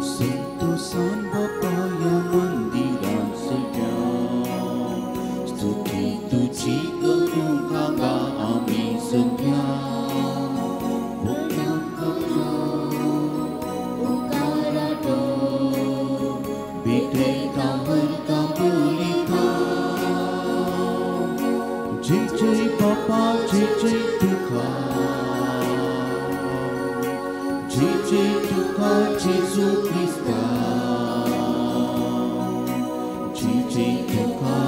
संतोसान बापाया मंदिरान सुट्या स्तुती तुजी करूंक हांगा आमी सद्या भेटयता व्हरता बोलयता जय जय बापा जय जय तुका जय जय तुका जेजू क्रिस्ता जय जय तुका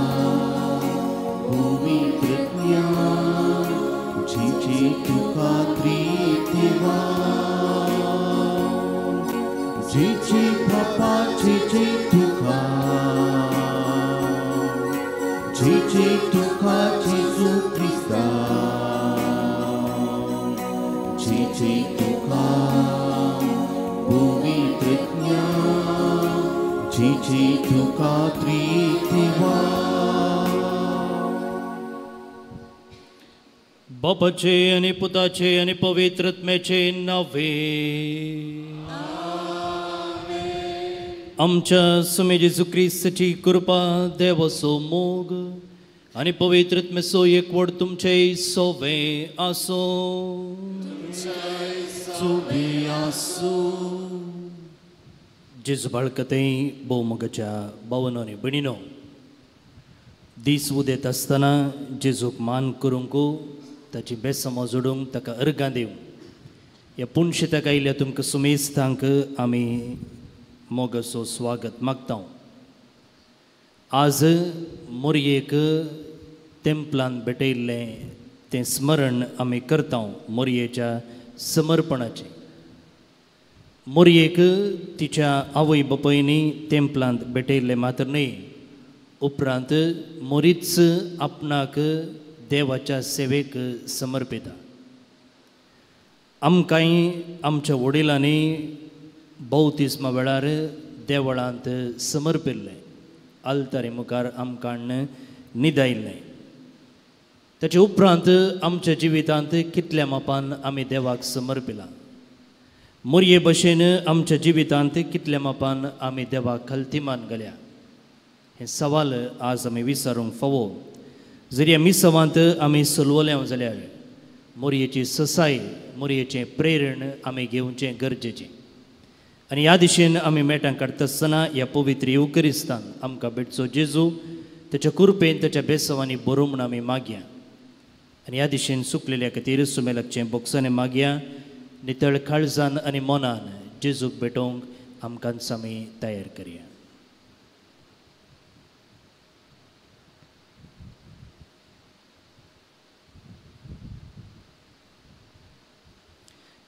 पवित्रज्ञा जय जय तुका त्रिदेवा जय जय बापा जय जय तुका जय जय तुका जेजू क्रिस्ता जय जय तुका पवित्रज्ञा जय जय तुका त्रिदेवा. बापाचे आनी पुताचे आनी पवित्र आत्म्याचे नावे आमच्या सुमे जेजू क्रिस्ताची कृपा देवाचो मोग आनी पवित्र आत्म्याचो एकवट तुमचे सोवे आसूं. जेजू बाळकते भोवमोगाच्या भावनो आनी भयणीनो, दीस उदेत आसतना जेजूक मान करूंक ताची बेसमां जोडूंक ताका अर्गां दिवंक ह्या पुणशेताक आयिल्ल्या तुमकां सुमेस्तांक आमी मोगाचो स्वागत मागता. आज मोरयेक तेंपलान भेटयल्लें तें स्मरण आमी करता मोरयेच्या समर्पणाचें. मोरयेक तिच्या आवय बापायनी तेंपलांत भेटयल्लें मात्र न्हय, उपरांत मोरीच आपणाक देवाच्या सेवेक समर्पिता. आमकांय आमच्या वडिलांनी बौतिस्मा वेळार देवळांत समर्पिल्लें, आल्तारी मुखार आमकां निदायिल्लें. ताचे उपरांत आमच्या जिवितांत कितल्या मापान आमी देवाक समर्पिलां, मोरये भशेन आमच्या जिवितांत कितल्या मापान आमी देवाक खलतीमान घाल्या हें सवाल आज आमी विचारूंक फावो. जरी ह्या मिसवांत आमी सलवल्या जाल्यार मोरयेची ससाय, मोरयेचें प्रेरण आमी घेवचें गरजेचें. आनी ह्या दिशेन आमी मेटां काडटा आसतना ह्या पवित्र येवकरिस्तान आमकां भेटचो जेजू ताच्या कृपेन ताच्या बेसवांनी बरो म्हूण आमी मागया. आनी ह्या दिशेन सुकलेल्या खातीर सुमेलाचें बोक्सांनी मागया. नितळ काळजान आनी मनान जेजूक भेटोवंक आमकांच आमी तयार करया.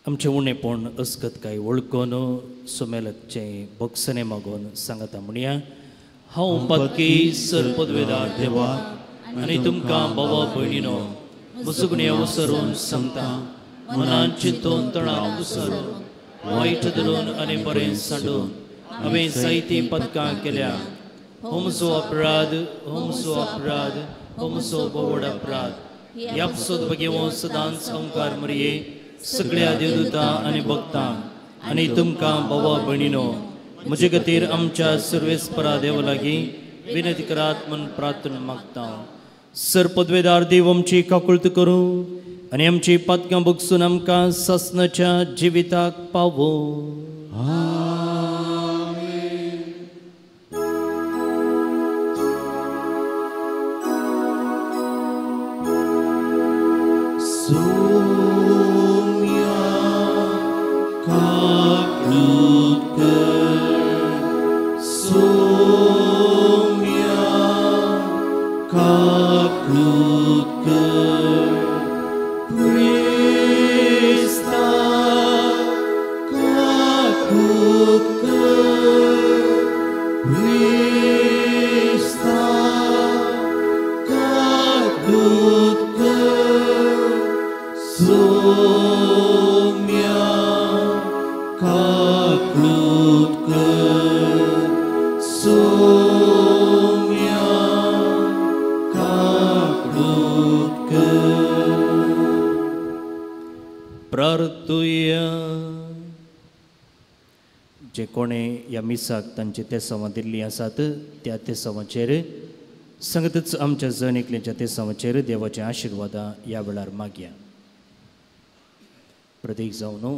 आमचें उणेपण अस्कत काय वळखून सुमेलाचें बोक्सने मागून सांगता म्हणया, हांव पातकी सर पदवेदार देवा आनी तुमकां बाबा भयणीनो मुसुगणे उसरून सांगता, मनान चिंतून तणाव उसरून वायट धरून आनी बरें सांडून हांवें जायतीं पदकां केल्या. हो म्हजो अपराध, हो म्हजो अपराध, हो म्हजो भोवड अपराध. ह्या पसत भगेवन सदांच ओंकार मरये सगळ्या देवदूतां आनी भक्तांक आनी तुमकां बाबा भयणीनो म्हजे खातीर आमच्या सर्वेस्परा देवा लागीं विनंती करात म्हूण प्रार्थना मागता. सर पदवेदार देव आमची काकुळट करूं आनी आमची पातकां भोगसून आमकां सासणाच्या जिविताक पावोवं. जे कोणे ह्या मिसाक तांची तेसांवां दिल्लीं आसात त्या तेसांवाचेर संगतच आमच्या जण एकल्याच्या तेसांवाचेर देवाचे आशिर्वादां ह्या वेळार मागया. प्रतीक जावन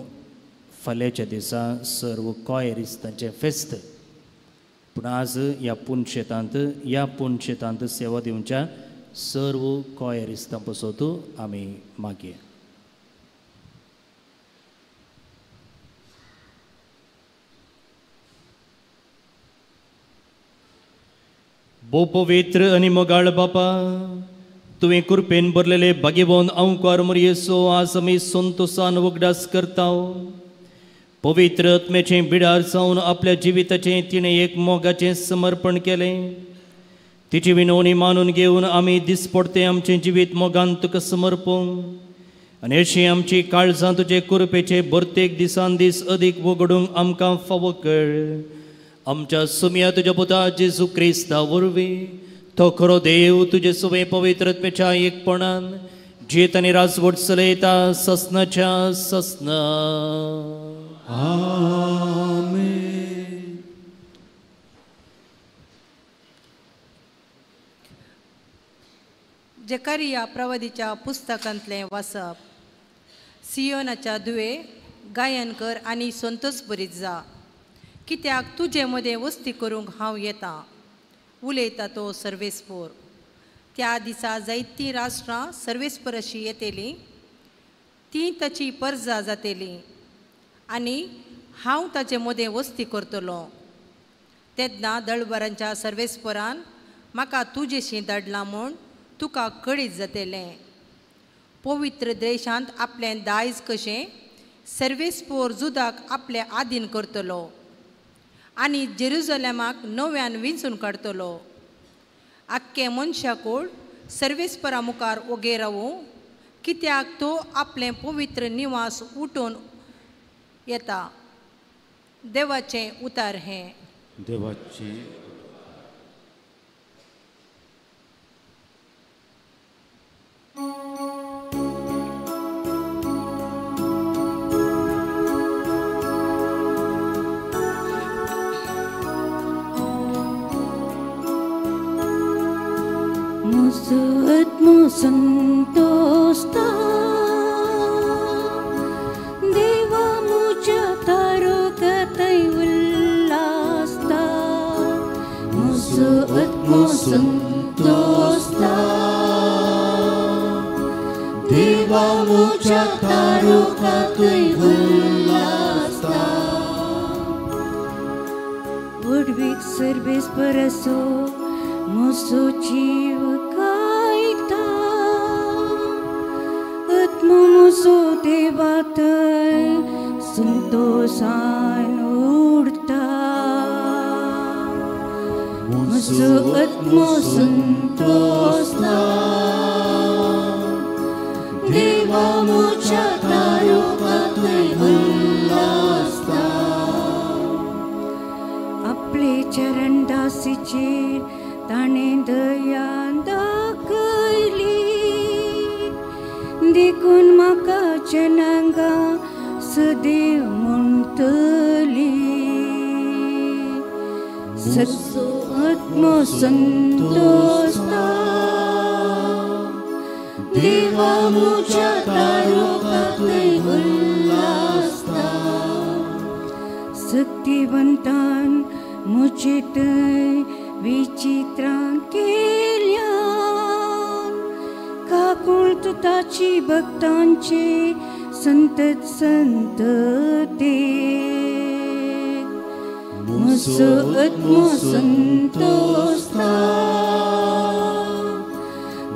फाल्यांच्या दिसा सर्व कॉयरिस्तांचें फेस्त, पूण आज ह्या पुनशेतांत सेवा दिवच्या सर्व कॉयरिस्तां पसत आमी मागया. भोव पवित्र आनी मोगाळ बापा, तुवें कृपेन भरलेले भाग्यवान अंकार मरियेचो आज आमी संतोसान उगडास करता. पवित्र आत्म्याचें बिडार जावन आपल्या जिविताचें तिणें एक मोगाचें समर्पण केलें. तिची विनवणी मानून घेवन आमी दिसपडतें आमचें जिवीत मोगान तुका समर्पूंक आनी अशीं आमची काळजां तुजे कृपेचे भरतेक दिसान दीस अदीक वगडूंक आमकां फावो कर. आमच्या सुमया तुज्या पुता जेजू क्रिस्ता वरवीं तो खरो देव तुजे सुवे पवित्र आत्म्याच्या एकपणान जियेत आनी राजवट चलयता ससनाच्या ससना. आमेन. जकारिया प्रवादीच्या पुस्तकांतलें वाचप. सियोनाच्या दुवे गायन कर आनी संतोष बरीत जा, कित्याक तुजे मदें वस्ती करूंक हांव येता, उलयता तो सर्वेस्पोर. त्या दिसा जायतीं राष्ट्रां सर्वेस्परशी येतलीं, तीं ताची परजा जातली आनी हांव ताचे मदें वस्ती करतलो. तेन्ना दळबरांच्या सर्वेस्परान म्हाका तुजेशी धाडलां म्हूण तुका कळीत जातलें. पवित्र देशांत आपलें दायज कशें सर्वेस्पोर जुदाक आपले आदीन करतलो आनी जेरुजलेमाक नव्यान विंचून काडटलो. आख्खे मनशाकूळ सर्वेस्परा मुखार ओगे रावूं, कित्याक तो आपलें पवित्र निवास उठून येता. देवाचें उतार हें. देवाचें आत्मो संतोषता देवा मुझ्या तारुकतय उल्लासता. म्हजो आत्मो संतोषता देवा मुझ्या तारुकतय उल्लासता. व्हडवीक सर्वेस परसो म्हजो जीव गायता. आत्मो म्हजो देवा थंय संतोषान उडता. म्हजो आत्मो संतोषता देवा म्हज्या तारुकतय उल्लासता. आपले चरणदासीचेर ताणें दया दाखयली, देखून म्हाका जनांगां सदैव म्हणटली. म्हजो आत्मो संतोषता देवा म्हज्या तारुकतय उल्लासता. शक्तिवंतान म्हजे थंय विचित्रां केल्यान, काकूळ ताची भक्तांची संतत संतते. म्हजो आत्मो संतोषता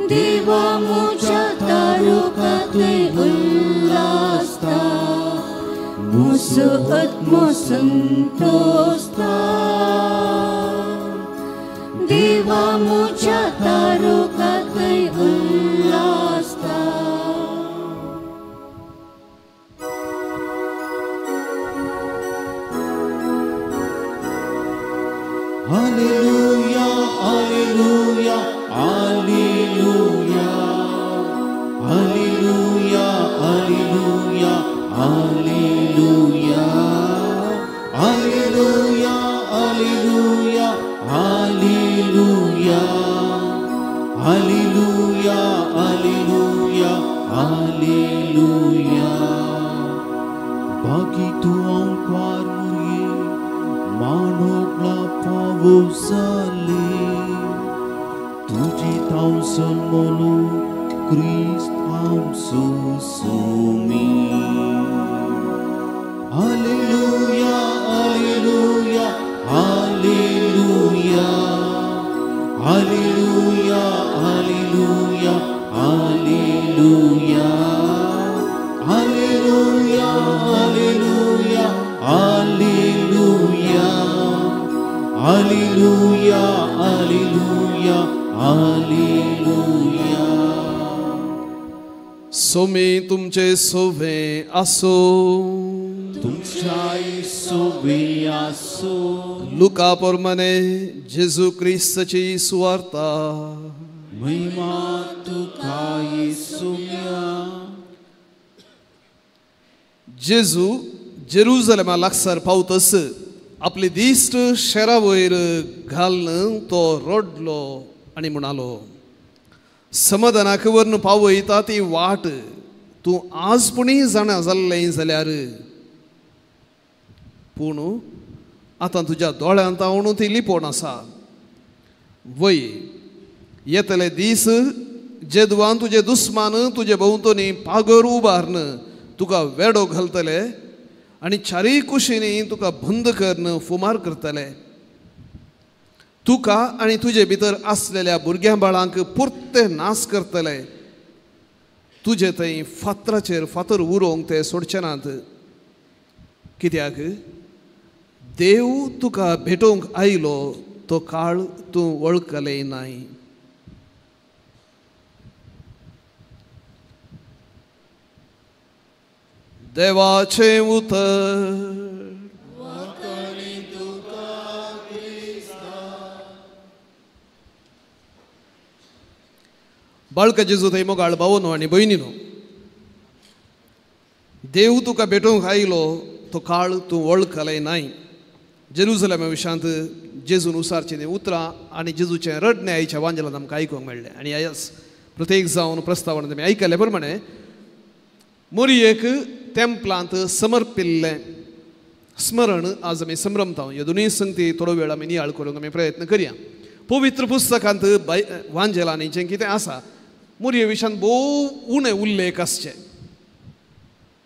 देवा म्हज्या तारुकतय उल्लासता. म्हजो आत्मो संतोषता देवा म्हज्या तारुकतय उल्लासता. Hallelujah, hallelujah, hallelujah, hallelujah, hallelujah, hallelujah, hallelujah. Alleluia, alleluia, alleluia. बाकी तूं आंकवार मुरये मानोकला पावो जाले तुजी तांव सन्मोलो क्रिस्त आमचो Somi. Alleluia, alleluia, alleluia. Alleluia, alleluia, alleluia. Alleluia, alleluia, alleluia. Alleluia, alleluia, alleluia. Somi तुमचे सोवे आसो, तुमच्याय सोवे आसो. लुका प्रमाणे जेजू क्रिस्ताची सुवार्ता. महिमा तुका येसुया. जेजू जेरुजलेमा लागसार पावतस आपली दिश्ट शेरा वयर घालून तो रडलो आनी म्हणालो, समाधानाक व्हरून पावयता ती वाट तूं आज पुणी जाणा जाल्लें जाल्यार, पूण आतां तुज्या दोळ्यांत हांव ती लिपोवन आसा. वय येतले दीस जेदवान तुजे दुस्मान तुजे भोंवतणी पागर उबारून तुका वेडो घालतले आनी चारीय कुशींनी तुका बंद करून फुमार करतले. तुका आनी तुजे भितर आसलेल्या भुरग्यां बाळांक पुरते नाश करतले. तुजे थंय फातराचेर फातर उरोवंक ते सोडचे नात, कित्याक देव तुका भेटोवंक आयलो तो काळ तूं वळखलें नाय. देवाचें उतर. बाळका जेजू थंय मोगाळ भावनो आनी भयणीनो, देव तुका भेटोवंक आयलो तो काळ तूं वळखलें नाय. जेरुजलेमा विशांत जेजून उसारचीं तीं उतरां आनी जेजूचें रडणें आयच्या वांजेलांत आमकां आयकूंक मेळ्ळें. आनी आयज प्रत्येक जावन प्रस्तावना तुमी आयकले प्रमाणे मोरयेक तेंपलांत समर्पिल्लें स्मरण आज आमी संभ्रमता. ह्यो दोनूय संगती थोडो वेळ आमी नियाळ करूंक आमी प्रयत्न करया. पवित्र पुस्तकांत वांजेलांनी जें कितें आसा मोरये विशांत भोव उणें उल्लेख आसचे.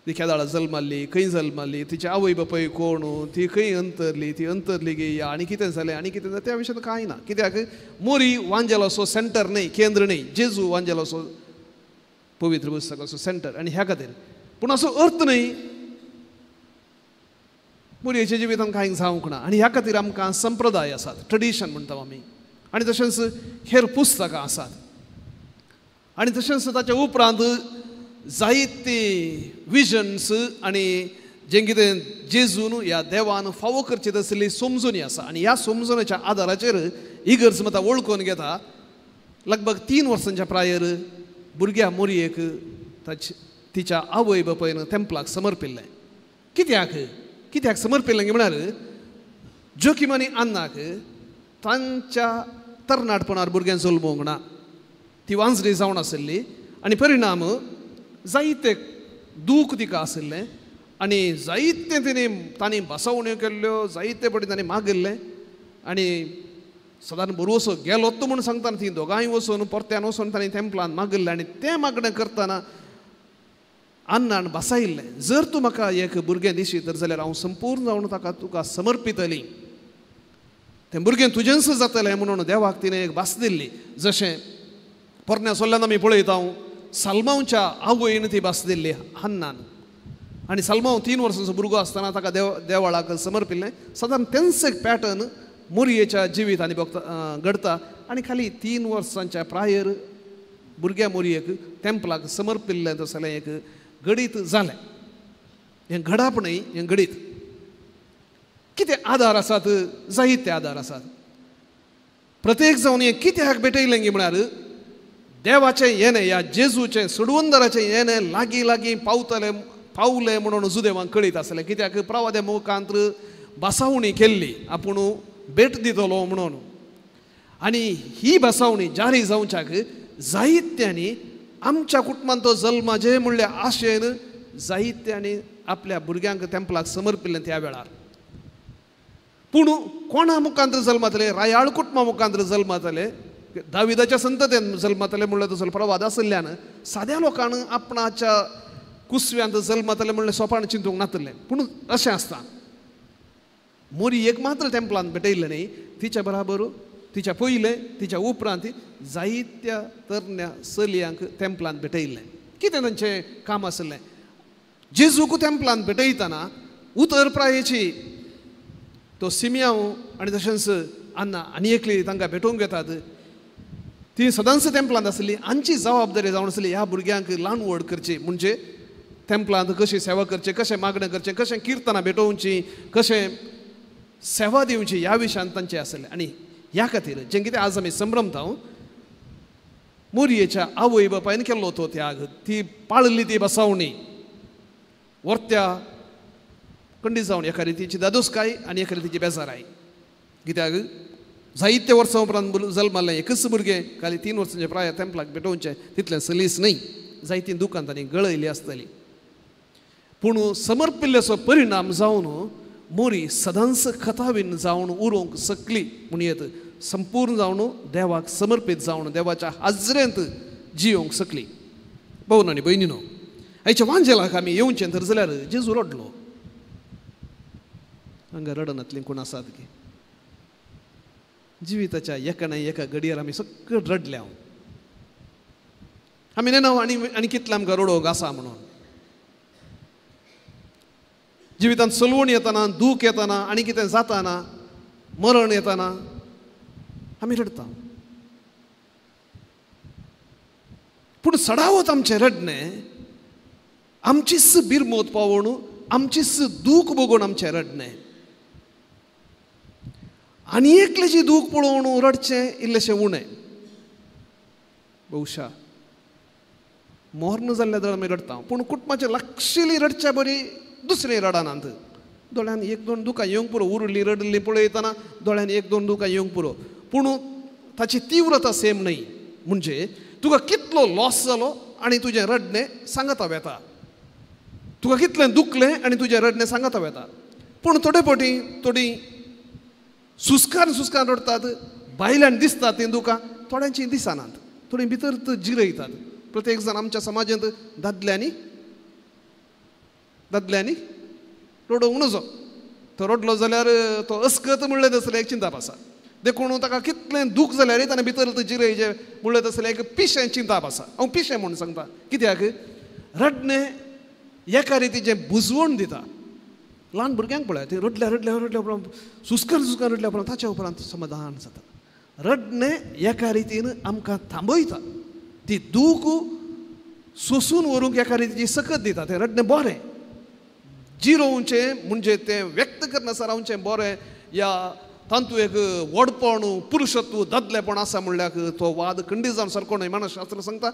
ती केदाळा जल्माल्ली, खंय जल्माल्ली, तिची आवय बापूय कोण, ती खंय अंतरली, ती अंतरली गे आनी कितें जालें आनी कितें जालें त्या विशयांत कांय ना. कित्याक मोरी वांजेलाचो सेंटर न्हय, केंद्र न्हय, जेजू वांजेलाचो पवित्र पुस्तकाचो सेंटर आनी ह्या खातीर. पूण असो अर्थ न्हय मोरयेच्या जिवितांत कांय जावंक ना. आनी ह्या खातीर आमकां संप्रदाय आसात, ट्रेडिशन म्हणटा आमी, आनी तशेंच हेर पुस्तकां आसात. आनी तशेंच ताच्या उपरांत जायते विजन्स आनी जें कितें जेजून ह्या देवान फावो करची तसली समजणी आसा. आनी ह्या समजणेच्या आदाराचेर इगर्ज मात वळखून घेता. लगभग 3 वर्सांच्या प्रायर भुरग्या मोरयेक तिच्या आवय बापायन तेंपलाक समर्पिल्लें. कित्याक कित्याक समर्पिल्लें म्हळ्यार जोकीम आनी अन्नाक तांच्या तरणाटपणार भुरग्यां जल्मूंक ना, ती वांजडी जावन आशिल्ली आनी परिणाम जायते दूख तिका आशिल्लें आनी जायते तिणें तांणी बसवण्यो केल्ल्यो, जायते पटी तांणी मागिल्लें आनी सदांच बरोसो गेलो तो म्हूण सांगतना ती दोगांय वचून परत्यान वचून तांणी तेंपलान मागिल्लें. आनी तें मागणें करतना अन्नान बसायिल्लें, जर तूं म्हाका एक भुरगें दिशी तर जाल्यार हांव संपूर्ण जावन ताका तुका समर्पितली, तें भुरगें तुजेंच जातलें म्हणून देवाक तिणें एक भास दिल्ली. जशें पोरण्या सोल्ल्यान आमी पळयता साल्मांवच्या आवयन ती भास दिल्ली हन्नान. आनी साल्मांव 3 वर्सांचो भुरगो आसतना ताका देवळाक समर्पिल्लें. सादारण तेंच एक पॅटर्न मोरयेच्या जिवितांनी घडता. आनी खाली 3 वर्सांच्या प्रायर भुरग्या मोरयेक तेंपलाक समर्पिल्लें तसलें एक घडीत जालें. हें घडप न्हय, हें घडीत. कितें आदार आसात, जायते आदार आसात. प्रत्येक जावन हें कित्याक भेटयलें गी म्हळ्यार देवाचें येणें ह्या जेजूचें सोडवंदराचें येणें लागीं लागीं पावतलें पावलें म्हणून जुदेवांक कळीत आसलें. कित्याक प्रवाद्या मुखांत भासावणी केल्ली आपूण भेट दितलो म्हणून. आनी ही बसावणी जारी जावच्याक जायत्यांनी आमच्या कुटुंबांत तो जल्माचे म्हणल्या आशेन जायत्यांनी आपल्या भुरग्यांक तेंपलाक समर्पिल्लें त्या वेळार. पूण कोणा मुखांत जल्मातले? रायाळ कुटुंबा मुखांत जल्मातले, दाविदाच्या संततेन जल्मातले म्हणल्यार तसो प्रवाद आशिल्ल्यान साद्या लोकांक आपणाच्या कुसव्यांत जल्मातले म्हणलें सोपान चिंतूंक नातलें. पूण अशें आसता, मोरी एक मात्र तेंपलान भेटयल्लें न्ही, तिच्या बराबर तिच्या पयलें तिच्या उपरांत जायत्या तरण्या चलयांक तेंपलान भेटयल्लें. कितें तांचें काम आशिल्लें? जेजूक तेंपलान भेटयतना उतर प्रायेची तो सिमियांव आनी तशेंच अन्ना आनी एकली तांकां भेटोवंक येतात. ती सदांच तेंपलांत आसली. आमची जबाबदारी जावन आसली ह्या भुरग्यांक ल्हान व्हड करची, म्हणजे तेंपलांत कशी सेवा करचें, कशें मागणें करचें, कशें किर्तनां भेटोवची, कशें सेवा दिवची ह्या विशयांत तांचें आसलें. आनी ह्या खातीर जें कितें आज आमी संभ्रमता, मोरयेच्या आवय बापायन केल्लो तो त्याग, ती पाळली ती बसावणी वर्त्या कंडी जावन एका रितीची दादोसकाय आनी एका रितीची बेजाराय. कित्याक जायते वर्सां उपरांत जल्माल्लें एकच भुरगें खाली 3 वर्सांचे प्राय तेंपलाक भेटोवचें तितलें सलीस न्हय, जायतीं दुकान तांणी गळयली आसतली. पूण समर्पिल्ल्याचो परिणाम जावन मोरी सदांच खतावीन जावन उरोवंक शकली म्हूण येत, संपूर्ण जावन देवाक समर्पीत जावन देवाच्या हाजरेंत जियोवंक शकली. भोवन आनी भयणीनो, आयच्या वांजेलाक आमी येवचें तर जाल्यार जेजू रडलो. हांगा रडनातलीं कोण आसात की? जिविताच्या एका ना एका घडयेर आमी सगळें रडल्या. आमी नेना आनी आनी कितलें आमकां रडोवंक आसा म्हणून. जिवितांत सलवण येतना, दूख येतना, आनी कितें जाताना, मरण येतना आमी रडटा. पूण सडावत आमचें रडणें आमचीच बिरमोत पावोवन, आमचीच दूख भोगून आमचें रडणें आनी एकलेची दूख पळोवन रडचें इल्लेशें उणें. बहुशा मोर्न जाल्ल्या जाल्यार आमी रडटा, पूण कुटुंबाचे लागशिल्ली रडच्या बरी दुसरें रडनात. दोळ्यान एक दोन दुकां येवंक पुरो, उरली रडली पळयतना दोळ्यान एक दोन दुकां येवंक पुरो, पूण ताची तीव्रता सेम न्हय. म्हणजे तुका कितलो लॉस जालो आनी तुजें रडणें सांगता वेता, तुका कितलें दुखलें आनी तुजें रडणें सांगता वेता. पूण थोडे फावटी थोडी सुस्कार सुस्कार रडटात, भायल्यान दिसतात तीं दुकां, थोड्यांची दिसनात, थोडीं भितर जिरयतात. प्रत्येक जाण आमच्या समाजांत दादल्यांनी दादल्यांनी रडोवंक नजो, तो रडलो जाल्यार तो अस्कत म्हणलें तसलें एक चिंताप आसा. देखून ताका कितलें दूख जाल्यार ताणें भितर जिरयचें म्हणलें तसलें एक पिशें चिंताप आसा. हांव पिशें म्हूण सांगता कित्याक रडणें एका रितीचें बुजवण दिता. ल्हान भुरग्यांक पळय, ती रडल्या रडल्या रडल्या उपरांत सुस्कार सुस्कार रडल्या उपरांत ताच्या उपरांत समाधान जाता. रडणें एका रितीन आमकां थांबयता, ती दूख सोसून व्हरूंक एका रितीची सकत दिता. तें रडणें बरें जिरोवचें म्हणजे तें व्यक्त करनासतना रावचें बरें, या तातूंत एक व्हडपण पुरुशत्व दादलेपण आसा म्हणल्यार तो वाद खंडीत जावन सारको न्हय. मानसशास्त्र सांगता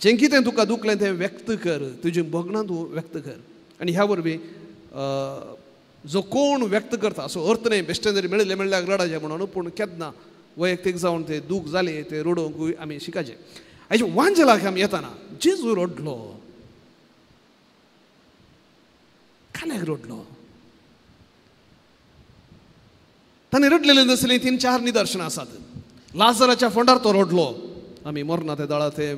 जें कितें तुका दुखलें तें व्यक्त कर, तुजें भोगणां तूं व्यक्त कर. आनी ह्या वरवीं जो कोण व्यक्त करता असो अर्थ न्हय बेश्टें जरी मेळिल्लें म्हणल्यार रडाचें म्हणून, पूण केन्ना वैयक्तीक जावन तें दूख जालें तें रडोवंकूय आमी शिकाचें. आयज वांजेलाक आमी येतना जेजू रडलो, खाल्याक रडलो. ताणें रडलेलें नासलीं 3-4 निदर्शनां आसात. लाजराच्या फोंडार तो रडलो, आमी मरना ते दळा ते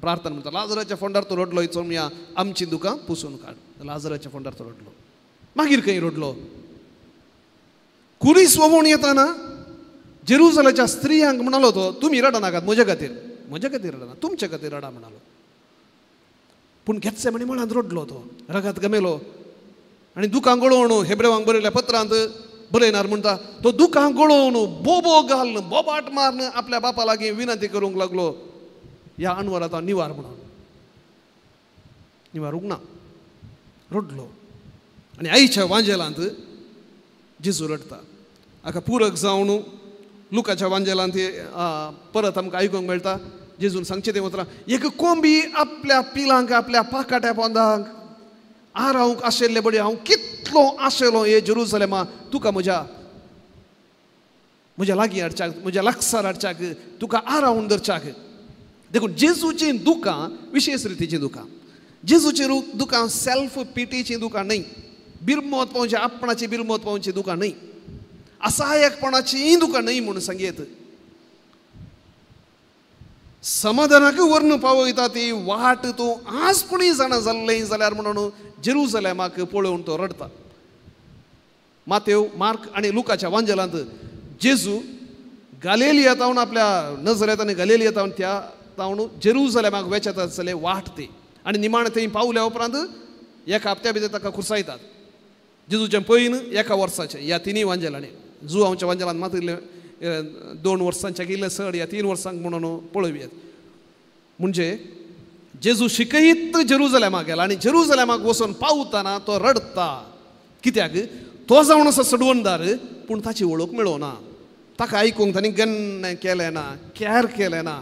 प्रार्थना म्हणटा, लाजराच्या फोंडार तो रडलो, चोमया आमची दुकां पुसून काड. लाजराच्या फोंडार तो रडलो. मागीर खंय रडलो? कुरीस वोवून येताना जेरुजलाच्या स्त्रियांक म्हणालो तो, तुमी रडनाकात म्हज्या खातीर, म्हज्या खातीर रडना, तुमच्या खातीर रडा म्हणालो. पूण घेतसे म्हणी मळांत रडलो तो, रगात गमेलो आनी दुकां गळोवन हेब्रेवांक बरयल्या पत्रांत बरयणार म्हणटा तो दुकां गळोवन बोबो घालून बोबाट मारून आपल्या बापा लागीं विनंती करूंक लागलो, ह्या अणवर आतां निवार म्हणून. निवारूंक ना, रडलो. आनी आईच्या वांजेलांत जेजू रडता. हाका पुरक जावन लुकाच्या वांजेलांत परत आमकां आयकूंक मेळटा जेजून सांगचें तें उतरां, एक कोंबी आपल्या पिलांक आपल्या पाकाट्या पोंदांक आरावंक आशिल्ले बडी हांव कितलो आशिल्लो हे जेरुजलेमा, तुका म्हज्या म्हज्या लागीं हाडच्याक, म्हज्या लागसार हाडच्याक, तुका आरावन धरच्याक. देखून जेजूचीं दुकां विशेश रितीचीं दुकां, जेजूचीं दुकां सेल्फ पिटीचीं दुकां न्हय, बिरमोत पावची आपणाची बिरमोत पावची दुकां न्हय, असहायकपणाचीं दुकां न्हय म्हूण सांगयत. समाधानाक व्हरून पावयता ती वाट तूं आज कोणी जाणा जाल्लें जाल्यार म्हणून जेरुजलेमाक पळोवन तो रडटा. मातेव, मार्क आनी लुकाच्या वांजेलांत जेजू गालेलिया तावन आपल्या नजरेंत आनी गालेलिया तावन त्या तावन जेरुजलेमाक वेचत आसले वाट ती, आनी निमाण थंय पावल्या उपरांत एका हप्त्या भितर ताका खुर्सायतात. जेजूचें पयन एका वर्साचें ह्या तिनूय वांजेलांनी, जुवांच्या वांजेलांत मात इल्लें 2 वर्सांच्या इल्लें चड ह्या 3 वर्सांक म्हणून पळोवया. म्हणजे जेजू शिकयत जेरुजलेमाक गेला आनी जेरुजलेमाक वचून पावतना तो रडटा. कित्याक? तो जावन आसा सडवणदार, पूण ताची वळख मेळना, ताका आयकूंक तांणी गण्य केलें ना, कॅर केलें ना.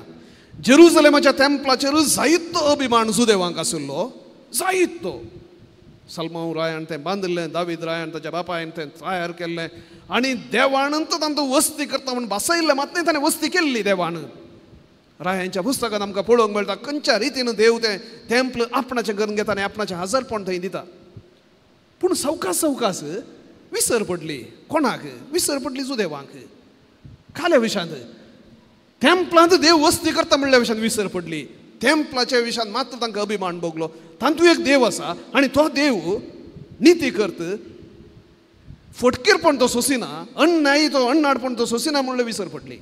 जेरुजलेमाच्या तेंपलाचेर जायतो अभिमान जुदेवांक आशिल्लो, जायतो. सलमाव रायान तें बांदिल्लें, दावीद रायान ताच्या बापायन तें तयार केल्लें आनी देवान तांतूं वस्ती करता म्हूण बसयल्लें, मात न्हय ताणें वस्ती केल्ली देवान. रायांच्या पुस्तकांत आमकां पळोवंक मेळटा खंयच्या रितीन देव तें तेंपल आपणाचें करून घेता आनी आपणाचें हजरपण थंय दिता. पूण सवकास सवकास विसर पडली कोणाक? विसर पडली जुदेवांक. खाल्या विशांत तेंपलांत देव वस्ती करता म्हणल्या विशांत विसर पडली. तेंपलाच्या विशांत मात्र तांकां अभिमान भोगलो. तांतूं एक देव आसा आनी तो देव निती करत, फटकीरपण तो सोसिना, अन्यायी तो अन्नाडपण तो सोसिना म्हणल्यार विसर पडली.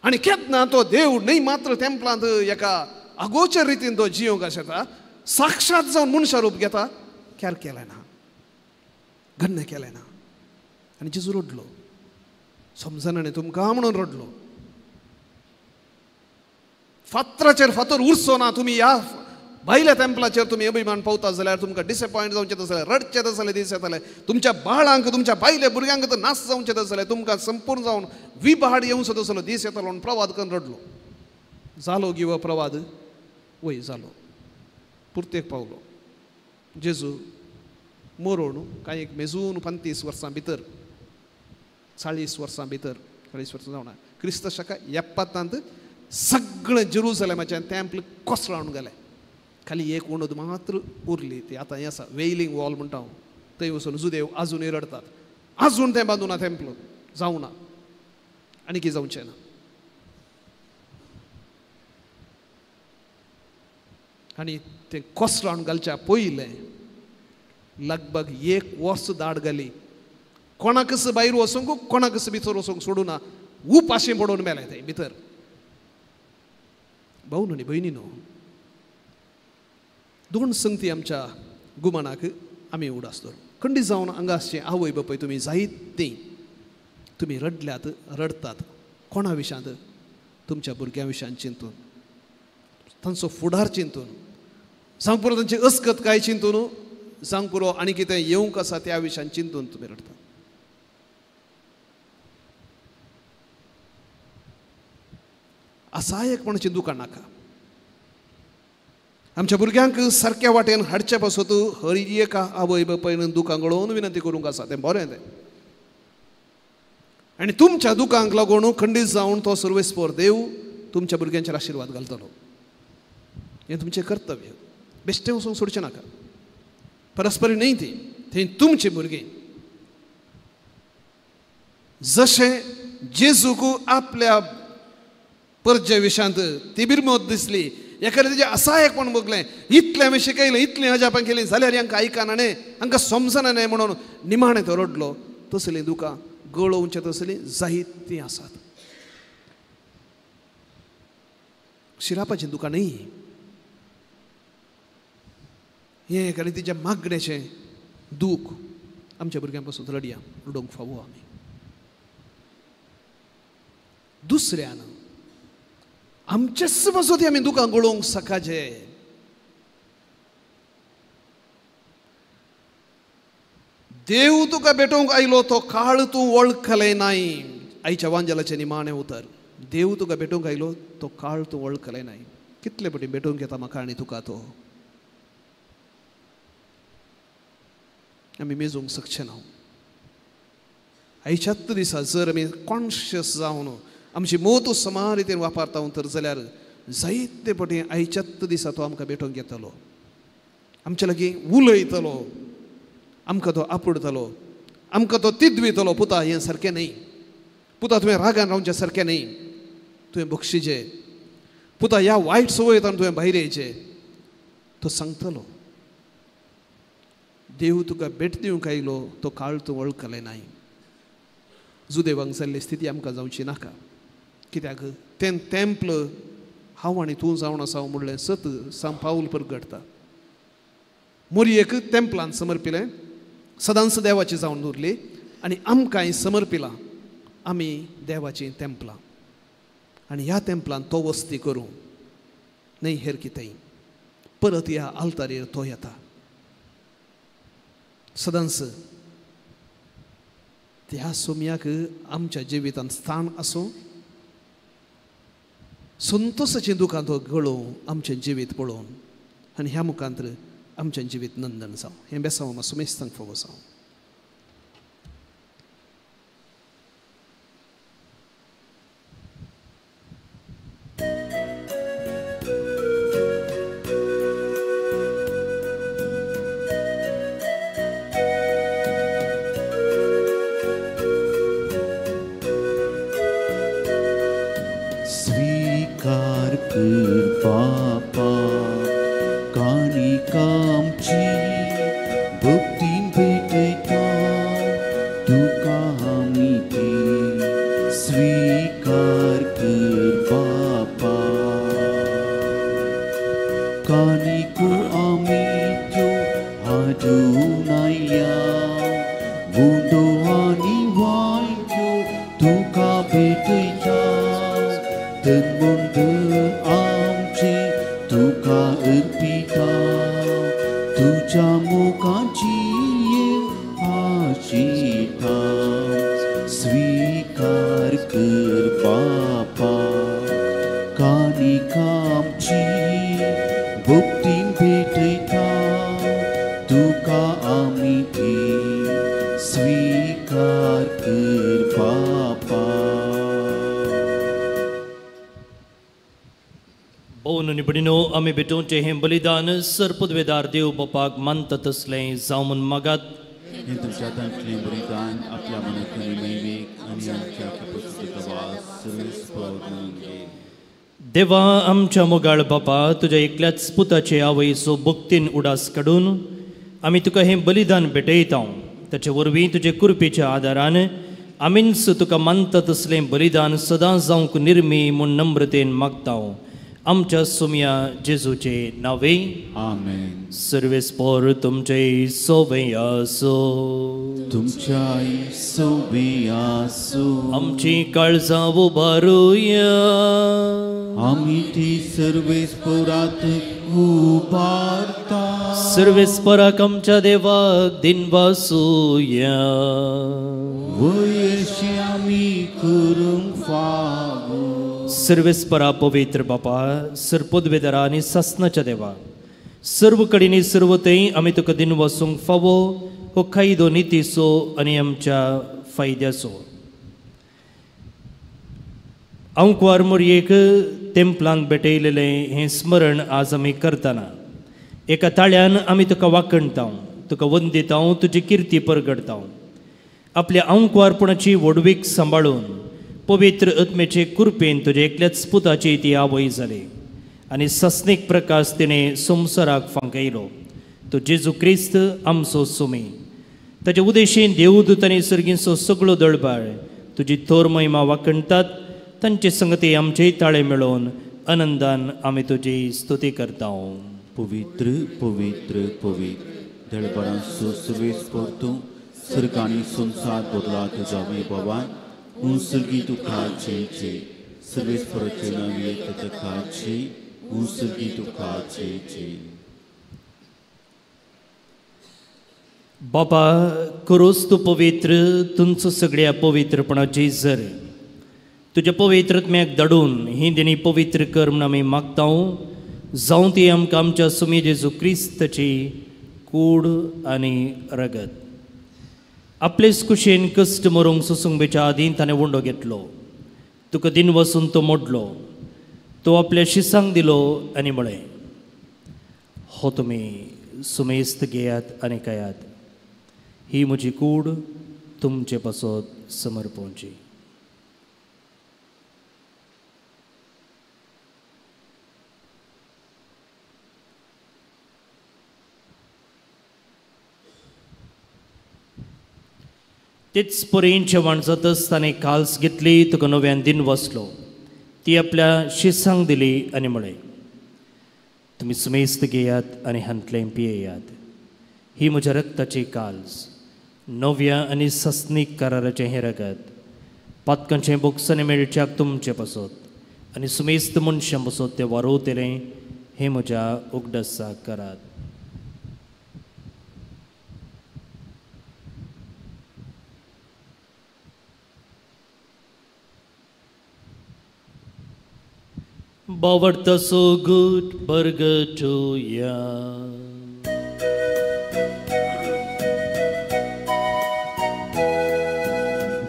आनी केन्ना तो देव न्हय मात्र तेंपलांत एका अगोचर रितीन तो जियोंक आसता, साक्षात जावन मनशा रूप घेता, कॅर केलें ना, गण्य केलें ना. आनी जेजू रडलो, समजना न्ही तुमकां म्हणून रडलो. फातराचेर फातर उरचो ना, तुमी ह्या भायल्या तेंपलाचेर तुमी अभिमान पावता जाल्यार तुमकां डिसएपॉयंट जावचें जाल्यार, रडचें जाल्यार दीस येताले, तुमच्या बाळांक तुमच्या भायल्या भुरग्यांक तर नाश जावचें जाल्यार, तुमकां संपूर्ण जावन विभाड येवचो तसलो दीस येतालो म्हणून प्रवाद करून रडलो. जालो गिव प्रवाद? वय जालो, पुर्तेक पावलो. जेजू मरोण कांय एक मेजून 35 वर्सां भितर, 40 वर्सां भितर, 40 वर्सां जावना, क्रिस्त शका 70 सगळें जेरुजलेमाचें तेंपल कोसळावन गेलें. खाली एक वणद मात्र उरली, ती आतां हें आसा वेलिंग वॉल म्हणटा हांव, थंय वचून जुदेव आजुनूय रडटात, आजून तें बांदूना तेंपल, जावना आनी कितें जावचें ना. आनी तें कोसळावन घालच्या पयलें लगभग 1 वर्स दाड घाली, कोणाकच भायर वचूंक कोणाकच भितर वचूंक सोडूना, उपाशी पडून मेलें तें भितर. भाऊ न्हय भयणी न्हू, 2 संगती आमच्या गुमानाक आमी उडास दवरू. खंडीत जावन हांगा आसचें आवय बापूय तुमी जायतीं तुमी रडल्यात, रडटात कोणा विशांत? तुमच्या भुरग्यां विशांत चिंतून, तांचो फुडार चिंतून, जावं पुरो तांची अस्कत काय चिंतून, जावं पुरो आनी कितें येवंक आसा त्या विशांत चिंतून तुमी रडटात. असहायकपणाची दुकान नाका. आमच्या भुरग्यांक सारक्या वाटेन हाडचे पासत हर एका आवय बापायन दुकां गळोवन विनंती करूंक आसा, तें बरें तें. आनी तुमच्या दुकांक लागून खंडीत जावन तो सर्वेस्पर देव तुमच्या भुरग्यांचेर आशिर्वाद घालतलो. हें तुमचें कर्तव्य, बेश्टें वचूंक सोडचें नाका. परस्पर न्हय ती, थंय तुमची भुरगीं जशें जेजूक आपल्या परजे विशांत ती बिरमोत दिसली, एखाद्या तेजें असहायकपण भोगलें, इतलें हांवें शिकयलें, इतलें अजापां केलीं जाल्यार हांकां आयकना न्हय, हांकां समजना न्हय म्हणून निमाणें तो रडलो. तसलीं दुकां गळोवचें तसलीं जायतीं आसात. शिरापाचीं दुकां न्हय, हें एखादें तिच्या मागण्याचें दूख आमच्या भुरग्यां पासून रडया, रडोवंक फावो आमी. दुसऱ्यान आमचेच पासत आमी दुकां गळोवंक सकाचे. देव तुका भेटोवंक आयलो तो काळ तूं वळखलें नाय. आयच्या वांजेलाचें निमाणें उतर, देव तुका भेटोवंक आयलो तो काळ तूं वळखलें नाय. कितले पटी भेटोवंक येता म्हाका आनी तुका तो, आमी मेजूंक शकचे ना. आयच्याच दिसा जर आमी कॉन्शियस जावन आमची मोत समा रितीन वापरता तर जाल्यार जायते पटी आयच्याच दिसा तो आमकां भेटोवंक येतलो, आमच्या लागीं उलयतलो, आमकां तो आपुडतलो, आमकां तो तिद्वितलो. पुता हें सारकें न्हय, पुता तुवें रागान रावचें सारकें न्हय, तुवें बक्षिचें, पुता ह्या वायट संवयेंतल्यान तुवें भायर येयचें. तो सांगतलो. देव तुका भेट दिवंक आयलो तो काळ तूं वळखलें नाय. जुदेवांक जाल्ली स्थिती आमकां जावची नाका. कित्याक तें तेंपल हांव आनी तूं जावन आसा म्हणलें सत सांग पावल परगटता. मोरयेक तेंपलान समर्पिलें, सदांच देवाची जावन उरली आनी आमकांय समर्पिलां. आमी देवाचीं तेंपलां आनी ह्या तेंपलान तो वस्ती करूं न्हय हेर कितेंय. परत ह्या आल्तारीर तो येता सदांच. त्या सोम्याक आमच्या जिवितांत स्थान आसूं, संतोसाचीं दुकां तो गळोवं आमचें जिवीत पळोवन आनी ह्या मुखांतर आमचें जिवीत नंदन जावं. हें बेसांव मातसो सुमेस्तांक फावो जावं. बापा काणिकामची भक्तीन भेटयता तुका आमी ती स्वीकार कर बापा. काणिको आमी त्यो हाडून आयल्या गुंडो आनी वायट्यो तुका भेटयता तन्मंडळ आमचे तुका अर्पिता तुज्या मुखाची आशिता स्वीकार कर बापा. काणिकामची भक्तीन भेटयता तुका आमी ती स्वीकार कर बापा. भोवन निबडिनो आमी भेटोवचें हें बलिदान सरपदवेदार देव बापाक मानता तसलें जावं म्हूण मागात. हें तुमच्या हातांतलें बलिदान आपल्या मनांतल्यान महिमेक आनी आमच्या देवा आमच्या मोगाळ बापा, तुज्या एकल्याच पुताचे आवयचो भक्तीन उडास काडून आमी तुका हें बलिदान भेटयता. ताचे वरवीं तुजे कृपेच्या आदारान आमीच तुका मानता तसलें बलिदान सदां जावंक निर्मी म्हूण नम्रतेन मागता. आमच्या सुम्या जेजूचे नावे आमेन. सर्वेस्पोर तुमचे सोवे आसो, तुमच्याय सोवे आसो. आमची काळजां उबारुया, आमी ती सर्वेस्पोरात उबारता. सर्वेस्पोराक आमच्या देवाक दिनवासुया, वयशी आमी करूंक फावो. सर्वेस्परा पवित्र बापा, सरपदवेदारा आनी सासनाच्या देवा, सर्व कडेनी सर्व थंय आमी तुका दिनवासूंक फावो हो कायदो नितीचो आनी आमच्या फायद्याचो. आंकवार मोरयेक तेंपलांत भेटयलेलें हें स्मरण आज आमी करतना एका ताळ्यान आमी तुका वाखणता, तुका वंदिता, तुजी किर्ती परगडता. आपल्या आंकवारपणाची व्हडवीक सांबाळून पवित्र आत्म्याचे कृपेन तुजे एकल्याच पुताची ती आवय जाली आनी सस्नीक प्रकाश तिणें संवसाराक फांकयलो. तो जेजू क्रिस्त आमचो सुमी. ताचे उदेशीन देवदूत आनी सर्गींचो सगळो दळबाळ तुजी थोर महिमा वाखणटात. तांचे संगती आमचेय ताळे मेळोवन आनंदान आमी तुजी स्तुती करता. पवित्र पवित्र पवित्र दळबारांचो सुवेस तूं सर्ग आनी संवसार बदला तुज्या वैभवान. उंसर्गी तुका जय जय सर्वेस्पराचे नांवे तुका जय. उंसर्गी तुका जय जय. बाबा करोस तूं पवित्र तुमचो सगळ्या पवित्रपणाची जर तुज्या पवित्रत्म्याक धाडून ही देणी पवित्र कर म्हूण आमी मागता. जावं ती आमकां आमच्या सुमी जेजू क्रिस्ताची कूड आनी रगत. आपलेच कुशीन कश्ट मरूंक सोसूंक बेच्या आदीं ताणें उंडो घेतलो, तुका दिन वसून तो मोडलो, तो आपल्या शिसांक दिलो आनी म्हळें, हो तुमी सुमेस्त घेयात आनी खायात, ही म्हजी कूड तुमचे पासत समर्पोवची. तेच परीन जेवण जातच ताणें काल्स घेतली, तुका नव्यान दिन वसलो, ती आपल्या शिसांक दिली आनी म्हळें, तुमी सुमेस्त घेयात आनी हांतलें पियेयात, ही म्हज्या रक्ताची काल्स, नव्या आनी सस्नीक कराराचें हें रगत, पातकांचें बोगसणें मेळच्याक तुमचें पासत आनी सुमेस्त मनशां पासत तें वारोवतलें, हें म्हज्या उगडासाक करात. Bavart so good purgatoria.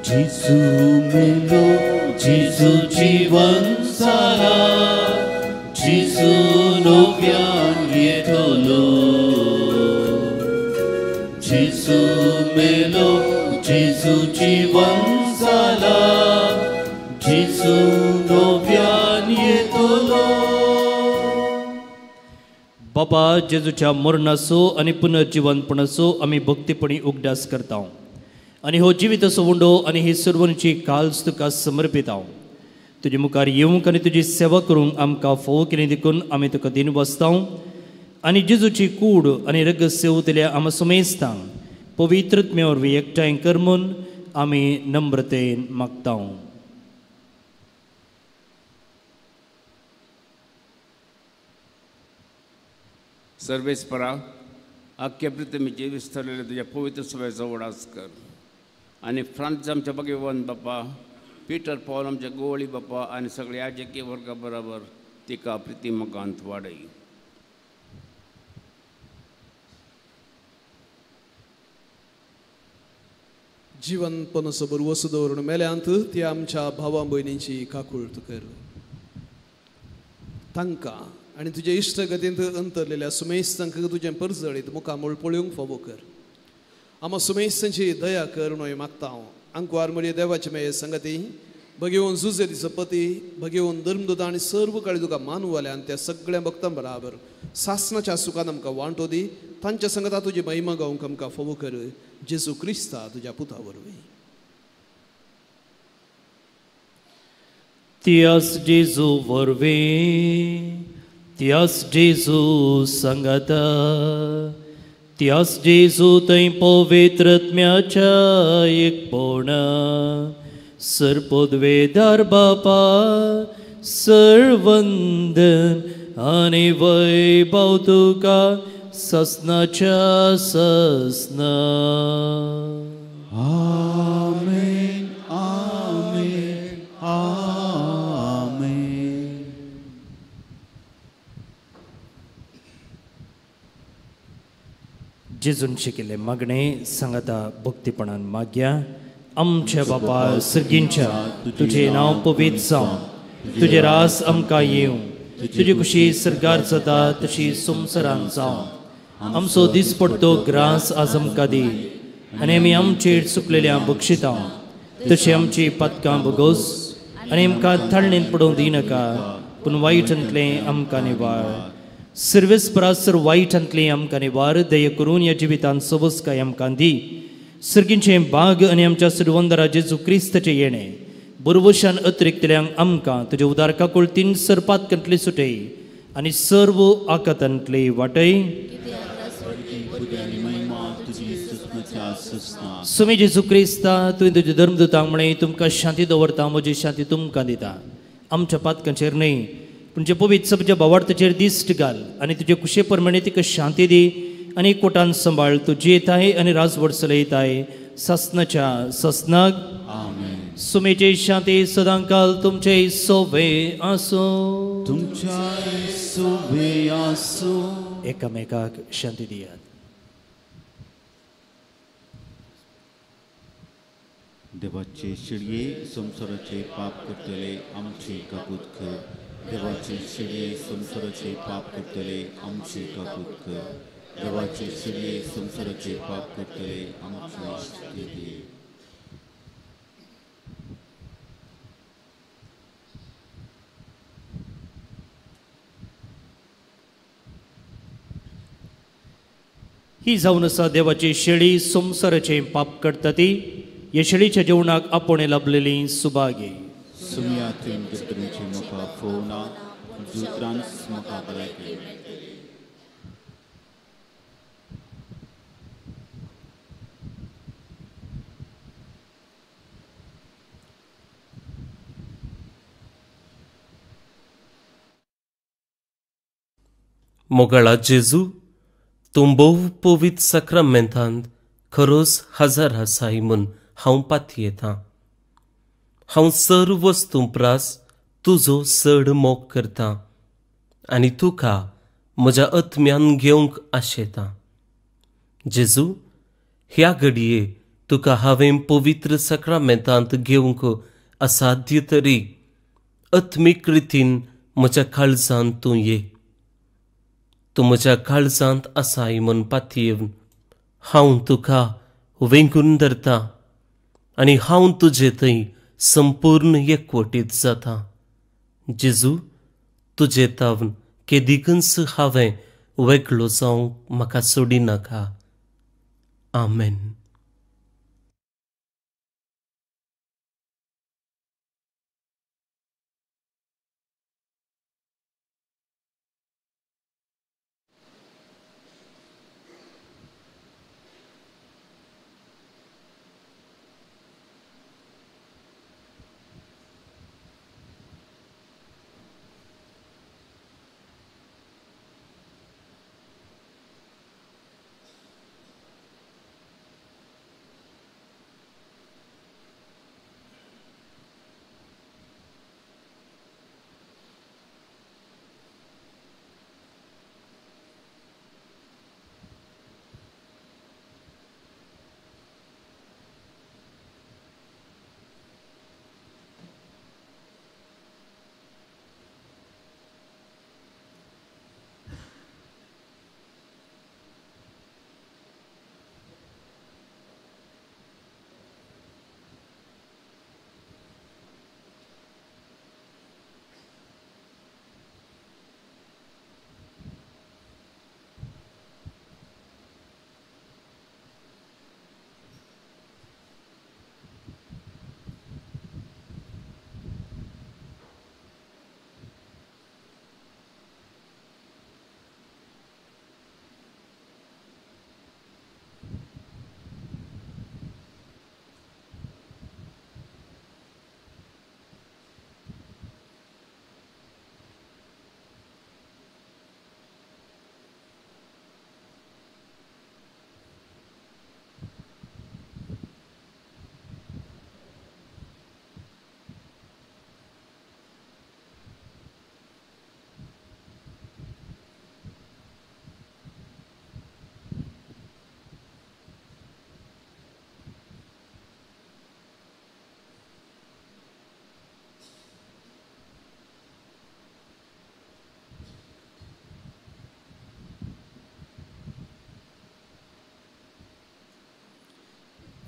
Jisu melo, Jisu jivan sara, Jisu novyan yetolo. Jisu melo, Jisu jivan sara, Jisu novyan येतलो. बाबा जेजूच्या मरणाचो आनी पुनर्जिवनपणाचो आमी भक्तीपणी उगडास करता आनी हो जिविताचो उंडो आनी ही सर्वांची काल्स तुका समर्पिता. तुजे मुखार येवंक आनी तुजी सेवा करूंक आमकां फोव केली देखून आमी तुका दिन बसता आनी जेजूची कूड आनी रगत सेवतल्या आमा सुमेस्तांक पवित्रत्मे वरवीं एकठांय कर म्हूण आमी नम्रतेन मागता. सर्वेस्परा आख्या पृथ्वीचे विस्तारलेले तुज्या पवित्र सभेचो उडास कर आनी फ्रांस आमच्या भगवान बापा, पिटर पॉल आमच्या गोवळी बापा आनी सगळ्या याजकी वर्गा बराबर तिका प्रिती मोगांत वाडय. जिवन पनसबर वसू दवरून मेल्यांत ती आमच्या भावा भयणींची काकूळत कर. तांकां आनी तुजे इश्टगतींत अंतरलेल्या सुमेस्तांक तुजें परजळीत मुखामूळ पळोवंक फावो कर. आमा सुमेस्तांची दया कर न्हय मागता हांव. आंकवार मरे देवाचे मेये संगती भगेवन जुजे पती भगेवन धर्मदूत आनी सर्व काळी तुका मानवाले आनी त्या सगळ्या भक्तां बराबर सासनाच्या सुखान आमकां वांटो दी. तांच्या संगता तुजी महिमा गावंक आमकां फावो कर, जेजू क्रिस्ता तुज्या पुता वरवीं. त्यास जेजू वरवीं, त्यास जेजू संगता, त्यास जेजू थंय पवित्रत्म्याच्या एकपणा, सर्पोद्वेदार बापा सर्वंदन आनी वैभव तुका ससनाच्या ससना. आमेन आमेन आमेन. जेजून शिकिल्ले मागणे सांगाता भक्तीपणान मागया. आमच्या बापा सर्गींच्या, तुजें नांव पवित्र जावं, तुजें रास आमकां येवं, तुजी खुशी सर्गार जाता तशी संवसारांत जावं. आमचो दिसपडतो ग्रास आज आमकां दी आनी आमी आमचेर चुकलेल्या बक्षिता तशी आमची पातकां भोगोस आनी आमकां थाळणेंत पडोवंक दिनाका, पूण वायटांतलें आमकां निवार. सर्वेस्परासर वायटांतलें आमकां निवार. दया करून ह्या जिवितांत सवसकाय आमकां दी. सर्गींचें बाग आनी आमच्या सर्वंदरा जेजू क्रिस्ताचें येणें बरवशान अतिरिक्तल्यांक आमकां तुज्या उदार काकुळतीन सरपातकांतली सुटय आनी सर्व आकातांतली वाटय. सुमी जेजू क्रिस्ता, तुवें तुज्या धर्मदूतांक म्हळें, तुमकां शांती दवरता, म्हजी शांती तुमकां दिता. आमच्या पातकांचेर न्हय पूण जे पवित्र सभेच्या भावार्थाचेर दिश्ट घाल आनी तुजे कुशे प्रमाणे तिका शांती दी आनी कोटान सांबाळ. तूं जियेताय आनी राजवट चलयताय सासनाच्या सासनाक. सुमेचे शांती सदांकाल तुमचे सोवे आसूं, तुमच्या सोवे आसूं. एकामेकाक शांती दियात. देवाचे शिळये संवसाराचे पाप करतले आमची काकूत कर. देवाचे शिळये संवसाराचे पाप करतले आमची काकूत कर. देवाचे शिळये संवसाराचे पाप करतले आमची शक्ती दी. ही जावन आसा देवाची शेळी संवसाराचें पाप करता ती हे शेळीच्या जेवणाक आपोवणें लाभलेली सुभागी. सुमिया तुवें दुसऱ्यांचे म्हाका फोवना जुत्रांस म्हाका भलायकी मेळटली. मोगाळा जेजू, तूं भोव पवित्र साक्रामेंतांत खरोच हजर आसाय म्हूण हांव पातयेतां. हांव सर्व वस्तूं प्रास तुजो चड मोग करतां आनी तुका म्हज्या आत्म्यान घेवंक आशेतां. जेजू, ह्या घडये तुका हांवें पवित्र साक्रामेंतांत घेवंक असाध्य तरी आत्मीक रितीन म्हज्या काळजांत तूं ये. तूं म्हज्या काळजांत आसाय म्हूण पातयेवन हांव तुका वेंगून धरतां आनी हांव तुजे थंय संपूर्ण एकवटीत जाता. जेजू, तुजे तावन केदिकूच हांवें वेगळो जावंक म्हाका सोडिनाका. आमेन.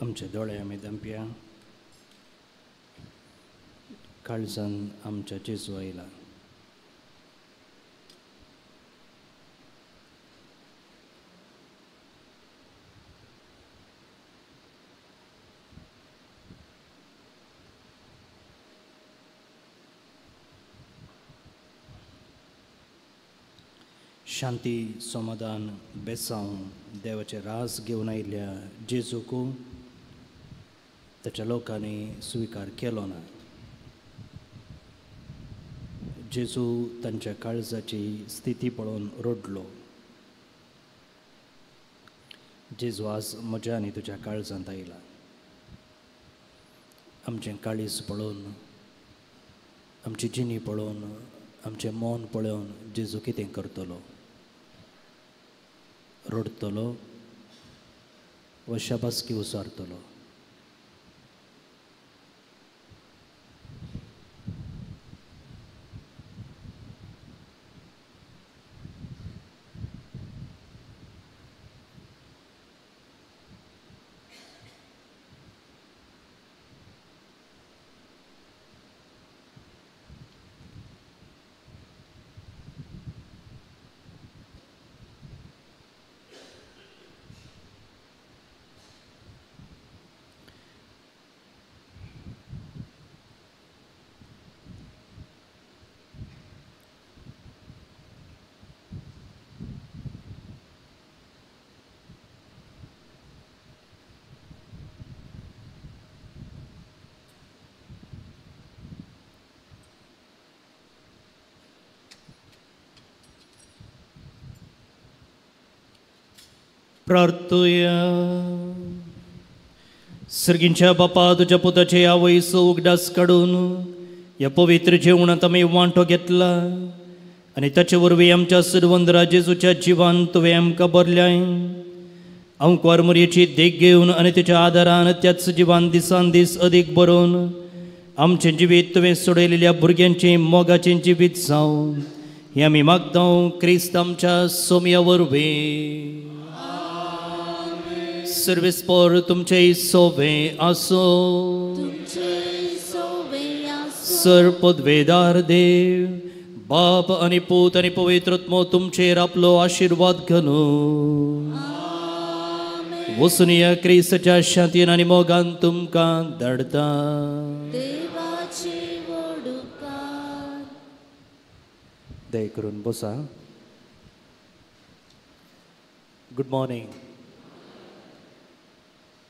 आमचे दोळे आमी धांपया, काळजान आमच्या जेजू आयला. शांती समाधान बेसांव देवाचे रास घेवन आयिल्ल्या जेजूक ताच्या लोकांनी स्विकार केलो ना. जेजू तांच्या काळजाची स्थिती पळोवन रडलो. जेजू आज म्हज्या आनी तुज्या काळजांत आयला. आमचें काळीज पळोवन, आमची जिणी पळोवन, आमचें मन पळोवन जेजू कितें करतलो? रडटलो वा शाबासकी उसारतलो? प्रार्थुया. सर्गींच्या बापा, तुज्या पुताचे आवयचो उगडास काडून ह्या पवित्र जेवणांत आमी वांटो घेतला आनी ताचे वरवीं आमच्या सुरवंदरा जेजूच्या जिवान तुवें आमकां भरल्याय. आंकवार मोरयेची देख घेवन आनी ताच्या आदारान त्याच जिवान दिसान दीस अदीक बरोवन आमचें जिवीत तुवें सोडयलेल्या भुरग्यांचें मोगाचें जिवीत जावं हें आमी मागता क्रिस्त आमच्या सोमया वरवीं. सर्वेस पोर तुमचे सोवे आसो. सर पदवेदार देव बाप आनी पूत आनी पवित्र आत्मो तुमचेर आपलो आशिर्वाद घालूं. वसुनिया क्रिस्ताच्या शांतीन आनी मोगान तुमकां धाडटा. दया करून बसा. Good morning.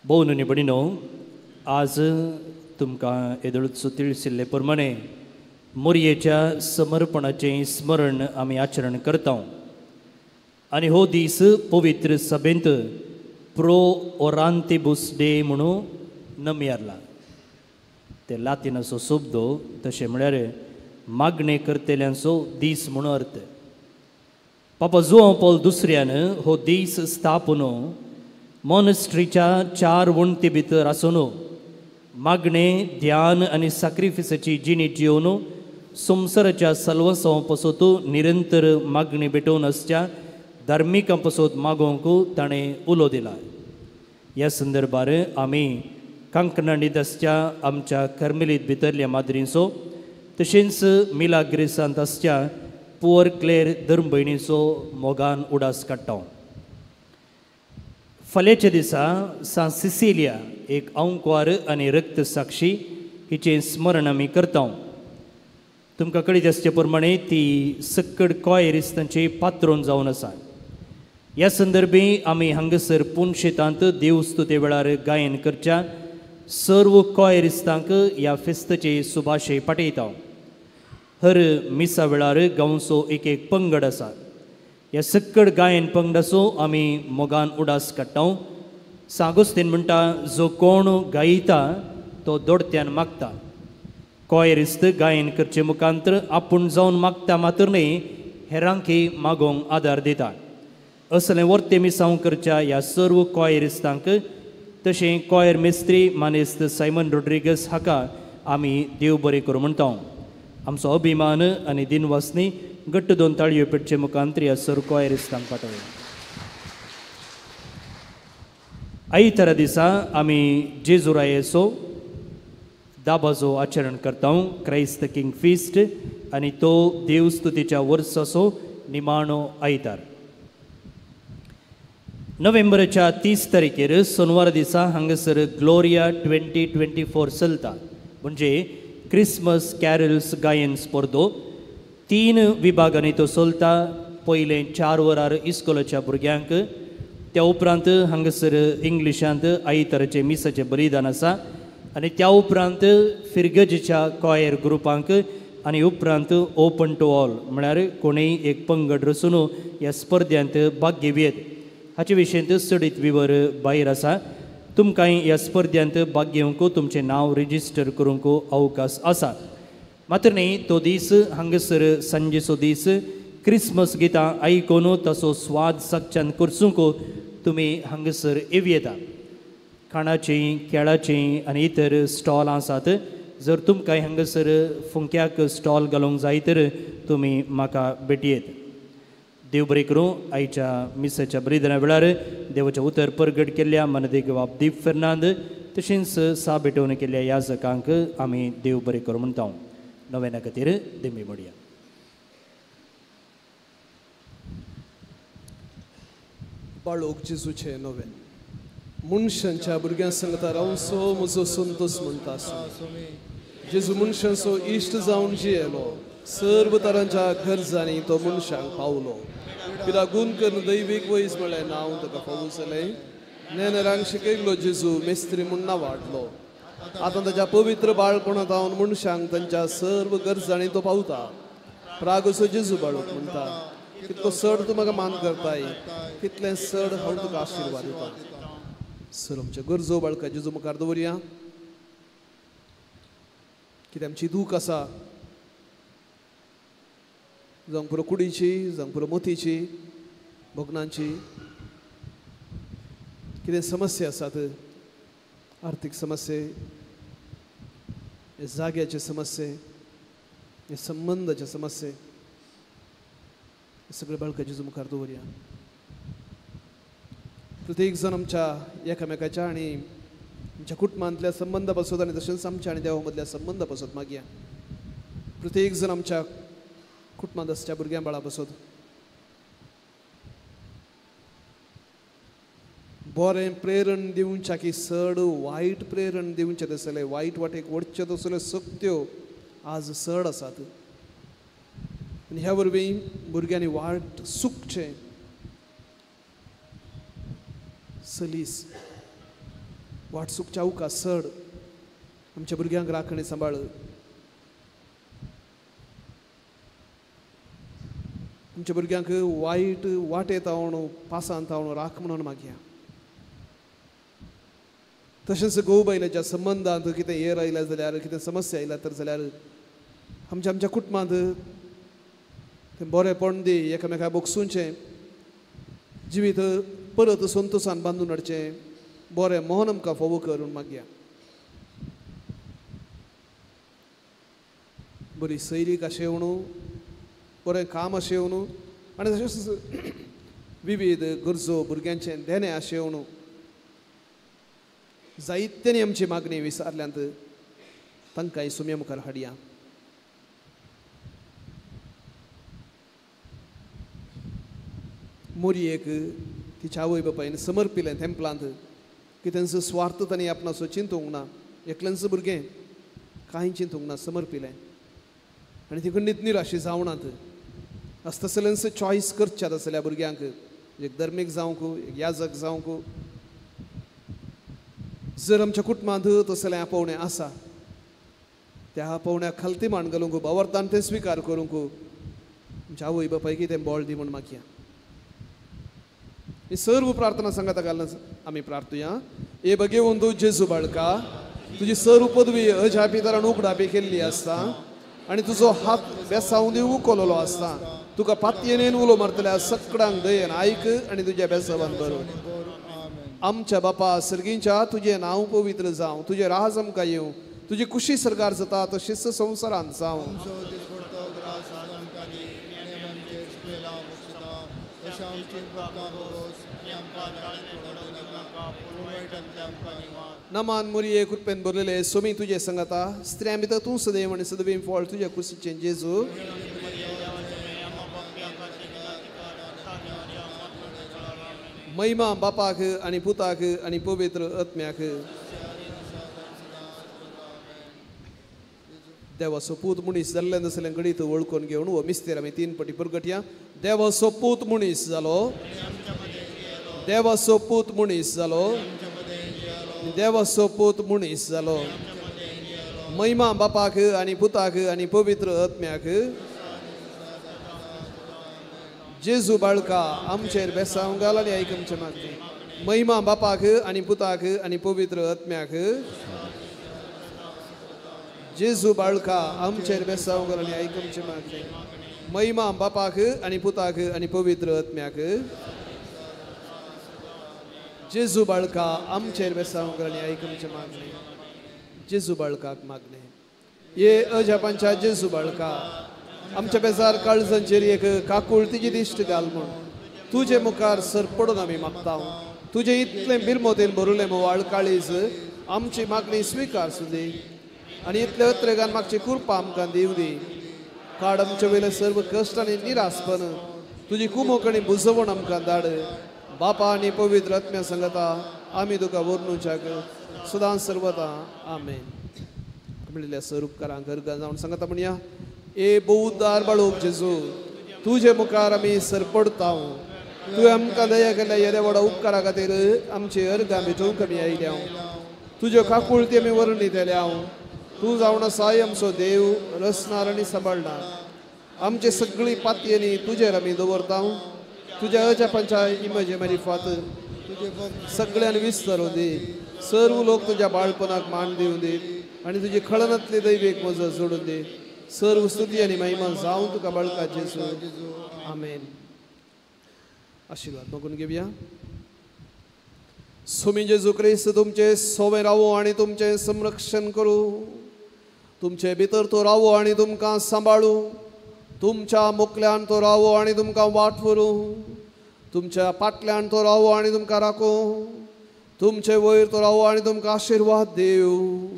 भोव न्ही भयणीनो, आज तुमकां येदोळचो तिळसिल्ले प्रमाणे मोरयेच्या समर्पणाचें स्मरण आमी आचरण करता आनी हो दीस पवित्र सभेंत प्रो ओरांतिबूस डे म्हणून नमयारला. ते लातीनाचो शब्द तशें म्हळ्यार मागणें करतल्यांचो दीस म्हणून अर्थ. पापा जुआंव पॉल दुसऱ्यान हो दीस स्थापून मॉनेस्ट्रीच्या 4 वण्टी भितर आसून मागणें, ध्यान आनी साक्रिफिसाची जिणी जिवन संवसाराच्या सलवसां पसत निरंतर मागणी भेटोवन आसच्या धार्मिकां पसत मागोवंक ताणें उलो दिला. ह्या संदर्भार आमी कांकणांडीत आसच्या आमच्या कर्मेलीत भितरल्या माद्रींचो तशेंच मिलाग्रेसांत आसच्या पुअर क्लेर धर्मभयणीचो मोगान उडास काडटा. फाल्यांच्या दिसा सांत सिसिलिया एक आंकवार आनी रक्त साक्षी हिचें स्मरण आमी करता. तुमकां कळीत आसचे प्रमाणे ती सक्कड कॉयरिस्तांची पात्रोन जावन आसा. ह्या संदर्भी आमी हांगासर पुनशेतांत देवस्तुते वेळार गायन करच्या सर्व कॉयरिस्तांक ह्या फेस्ताचे सुभाशे पाठयता. हर मिसा वेळार गांवचो एक एक पंगड आसा. ह्या सक्कड गायन पंगडाचो आमी मोगान उडास काडटा. सांगोस्तीन म्हणटा, जो कोण गायता तो दोडत्यान मागता. कॉयरिस्त गायन करचे मुखांतर आपूण जावन मागता मात्र न्हय, हेरांकी मागोवंक आदार दिता. असलें वर्ते मिसांव करच्या ह्या सर्व कॉयरिस्तांक तशें कॉयर मिस्त्री मानेस्त सायमन रोड्रिगस हाका आमी देव बरें करूं म्हणटा. आमचो अभिमान आनी दिनवासनी घट्ट 2 ताळयो पेटचे मुखांतर ह्या सर्व कॉयरिस्तांक पाठोवया. आयतारा दिसा आमी जेजुरायेचो दाबाजो आचरण करता, क्रायस्त किंग फिस्ट, आनी तो देवस्तुतीच्या वर्साचो निमाणो आयतार. नोव्हेंबराच्या 30 तारखेर सोनवार दिसा हांगासर ग्लोरिया 2024 चलता, म्हणजे क्रिसमस कॅरल्स गायन स्पर्धो. 3 विभागांनी तो चलता. पयलें 4 वरार इस्कोलाच्या भुरग्यांक, त्या उपरांत हांगासर इंग्लिशांत आयताराचें मिसाचें बलिदान आसा आनी त्या उपरांत फिरगजीच्या कॉयर ग्रुपांक आनी उपरांत ओपन टू ऑल म्हळ्यार कोणूय एक पंगड रचून ह्या स्पर्ध्यांत भाग घेवयेत. हाचे विशयंत चडीत विवर भायर आसा. तुमकां ह्या स्पर्ध्यांत भाग घेवंक तुमचें नांव रजिस्टर करूंक अवकाश आसा. मात्र न्ही, तो दीस हांगासर सांजेचो दीस क्रिसमस गितां आयकून ताचो स्वाद साक्षान करचूंक तुमी हांगासर येवं येता. खाणाचीं, खेळाचीं आनी इतर स्टॉलां आसात. जर तुमकां हांगासर फुंक्याक स्टॉल घालूंक जाय तर तुमी म्हाका भेटयेत. देव बरें करूं. आयच्या मिसाच्या बलिदाना वेळार देवाचें उतर परगट केल्ल्या मनदेग बाब दीप फेर्नांद तशेंच सा भेटवण केल्ल्या याजकांक आमी देव बरें करूं म्हणटा. नव्याना खातीर दिमी मोडया. बाळोक जेजूचें नवें मनशांच्या भुरग्यां सांगता रावसो म्हजो संतोष म्हणटा. जेजू मनशांचो इश्ट जावन जियेलो, सर्व तरांच्या गरजांनी तो मनशांक पावलो. पिला गुण करून दैवीक वैज म्हळ्ळें नांव ताका फावो जालें. नेनेरांक शिकयलो जेजू मेस्त्री म्हूण नांव वाडलो. आतां ताच्या पवित्र बाळपणांत मनशांक तांच्या सर्व गरजांनी तो पावता. प्रागसो जेजू बाळोक म्हणटा, कितलो चड तूं म्हाका मान करताय तितलें चड हांव तुका आशिर्वाद दिता. सर आमच्यो गरजो बाळका जेजू मुखार दवरया. कितें आमची दूख आसा, जावंक पुरो कुडीची, जावंक पुरो मोतीची, भोगणांची कितें समस्या आसात, आर्थीक समस्ये, जाग्याचे समस्ये, संबंदाचे समस्ये, सगळे बाळका जेजू मुखार दवरया. प्रत्येक जण आमच्या एकामेकाच्या आनी आमच्या कुटुंबांतल्या संबंदा पासत आनी तशेंच आमच्या आनी देवा मदल्या संबंदा पासत मागया. प्रत्येक जण आमच्या कुटुंबांत आसच्या भुरग्यां बाळा पासत बरें प्रेरण दिवच्या की चड वायट प्रेरण दिवचें तसलें, वायट वाटेक वडचें तसल्यो सक्त्यो आज चड आसात आनी ह्या वरवीं भुरग्यांनी वाट चुकचें सलीस वाट चुकच्या अवकाश चड. आमच्या भुरग्यांक राखणी सांबाळ. आमच्या भुरग्यांक वायट वाटेत हांव पासांत हांव राख म्हणून मागया. तशेंच घोव बायलेच्या संबंदांत कितें येर आयल्या जाल्यार, कितें समस्या आयल्या तर जाल्यार आमच्या आमच्या कुटुंबांत तें बरेंपण दी, एकामेका बोगसुचें जिवीत परत संतोसान बांदून हाडचें बरें मोहन आमकां फोव करून मागया. बरी सैरीक आशेवणू, बरें काम आशेवणू आनी तशेंच विविध गरजो भुरग्यांचें देणें आशेवणू जायत्यांनी आमची मागणी विसारल्यांत तांकांय सुम्या मुखार हाडया. मोरयेक तिच्या आवय बापायन समर्पिलें तेंपलांत की तेंचो स्वार्थ तांणी आपणाचो चिंतूंक ना, एकल्यांचो भुरगें कांय चिंतूंक ना, समर्पिलें आनी ती खंडीत निराशी जावनात. आसतसल्यांचो चॉयस करच्यात आसल्या भुरग्यांक, एक धर्मीक जावंक, एक याजक जावंक. जर आमच्या कुटुंबांत तसलें आपोवणें आसा त्या आपोवण्याक खालती मान घालूंक, बावरतान तें स्विकार करूंक आमच्या आवय बापायक तें बळ दी म्हूण मागया. ही सर्व प्रार्थना सांगाता घालून आमी प्रार्थुया. ए भगेवंतू जेजू बाळका, तुजी सर्व पदवी अजापितरान उगडापी केल्ली आसता आनी तुजो हात बेसावंदी उखललो आसता. तुका पातयेन उलो मारतल्या सकडांक दयेन आयक आनी तुज्या बेसावान बरोवन. आमच्या बापा सर्गींच्या, तुजें नांव पवित्र जावं, तुजें राज आमकां येवं, तुजी कुशी सरकार जाता तशीच संवसारांत जावं. नमान मोरये कृपेन भरलेले सोमी तुजे संगता, स्त्रियां भितर तूं सदैव आनी सदैव फळ तुज्या कुशीचें जेजू. महिमा बापाक आनी पुताक आनी पवित्र आत्म्याक. देवाचो पूत मनीस जाल्लें तसलें घडीत वळखून घेवन हो मिस्तेर आमी तीन पटी परगटया. देवाचो पूत मनीस जालो, देवाचो पूत मनीस जालो, देवाचो पूत मनीस जालो. महिमा बापाक आनी पुताक आनी पवित्र आत्म्याक. जेजू बाळका आमचेर बेसांव घाल आनी आयक आमचें मागणें. महिमा बापाक आनी पुताक आनी पवित्र आत्म्याक. जेजू बाळका आमचेर बेसांव घाल आनी आयक आमचें मागणें. महिमा बापाक आनी पुताक आनी पवित्र आत्म्याक. जेजू बाळका आमचेर बेसांव घाल आनी आयक आमचें मागणें. जेजू बाळकाक मागणें. ये अजापांच्या जेजू बाळका, आमच्या बेजार काळजांचेर एक काकुळतीची दिश्ट घाल म्हूण तुजे मुखार सर पडून आमी मागता. तुजें इतलें बिरमोतेन भरुलें मोवाळ काळीज आमची मागणी स्विकार सुदी आनी इतले अत्रेगान मागची कृपा आमकां दिवं दी. काड आमचे वयले सर्व कश्ट आनी निरासपण तुजी कुमोकणी बुजवण आमकां धाड. बापा आनी पवित्र आत्म्या सांगता आमी तुका वर्णुच्याक सदां सर्वता. आमेन. मेळिल्ल्या सर उपकारांक अर्गां जावन सांगता म्हणया. ए बहुदार बाळूक जेजू, तुजे मुखार आमी सरपडता. तुवें आमकां दया केल्या येद्या व्हडा उपकारा खातीर आमची अर्गां भेटोवंक आमी आयल्या. तुज्यो काकुळती आमी वर्णीत आयल्या. तूं जावन आसाय आमचो देव, रचणार आनी सांबाळणार. आमचे सगळी पातयेनी तुजेर आमी दवरता. तुज्या अजापांच्या इमजे मारिफात सगळ्यान विस्तार दी. सर्व लोक तुज्या बाळपणाक मान दिवन दी आनी तुजी खळनांतली दैवीक मजत जोडून दी. सर्व स्तुती आनी महिमा जावन तुका बाळका जेजू. आमेन. आशिर्वाद मागून घेवया. स्वामी जेजू क्रिस्त तुमचे सोवे रावो आनी तुमचें संरक्षण करूं. तुमचे भितर तो रावो आनी तुमकां सांबाळू. तुमच्या मोकल्यान तो रावो आनी तुमकां वाट व्हरूं. तुमच्या पाटल्यान तो रावो आनी तुमकां राखूं. तुमचे वयर तो रावो आनी तुमकां आशिर्वाद दिवं.